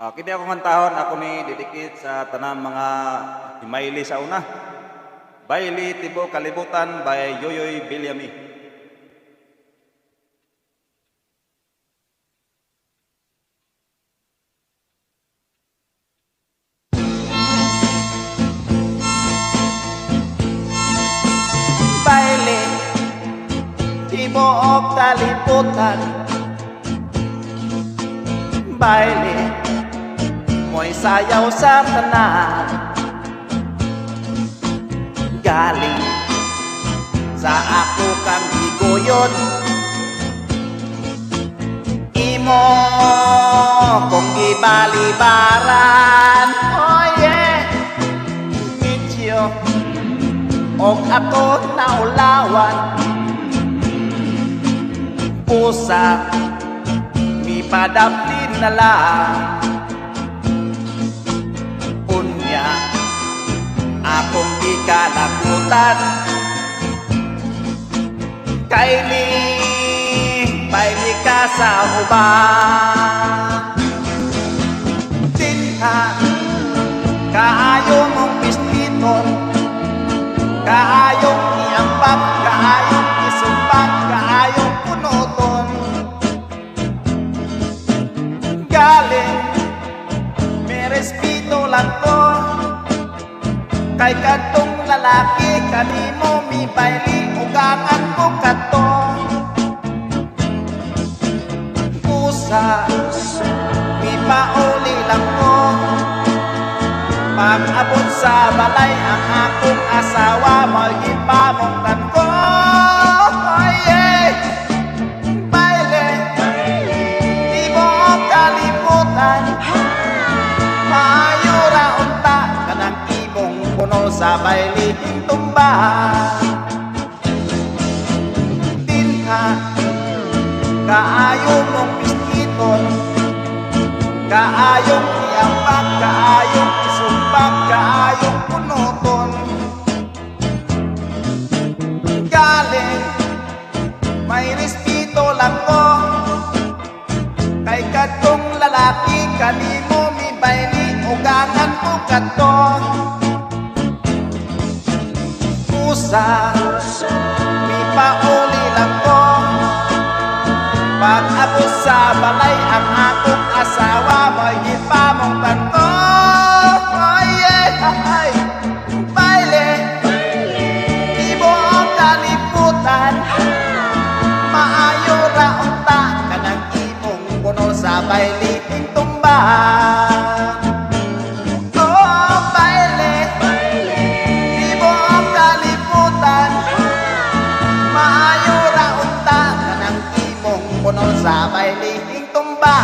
Kini akong kantahon, ako ni dedicate sa tanang mga himayli sa una. Bayli Tibuok Kalibutan by Yoyoy Villame. Baile, tibuok kalibutan. Baile, mo'y sayaw sa tanan. Galing sa ako kang giguyon, imo kong gibalibaran. Oh yeah, medyo og ako naulawan. Usa mipadapli na lang. Unya akong gikalakutan. Kaili baili ka sa uban. Dinha kaayo mong pistiton, kaayong iambak, kaayong isumbak, kaayong punuton. Galing, may respeto lang ko, kay kadtong lalaki kanimo mibayli, ugangan ko kadto. Usa, mipauli lang ko. Pag-abot sa balay, ang akong asawa mo'y gipamungtan ko. Oh yeah, baile, tibuok kalibutan. Maayo ra unta kanang imong bunol sa bailihing tumba. Dinha kaayo mong pistiton, kaayong iambak, kaayong isumbak, kaayong punuton. Galing, may respeto lang ko, kay kadtong lalaki kanimo mibayli, ugangan ko kadto. Usa, mipauli lang ko. Pag-abot sa balay, ang akong asawa mo'y gipamungtan ko. Oh yeah, ay, baile, tibuok kalibutan. Maayo ra unta kanang imong bunol sa bailihing tumba. Oh, baile, tibuok kalibutan. Maayo ra unta kanang imong bunol sa bailihing tumba.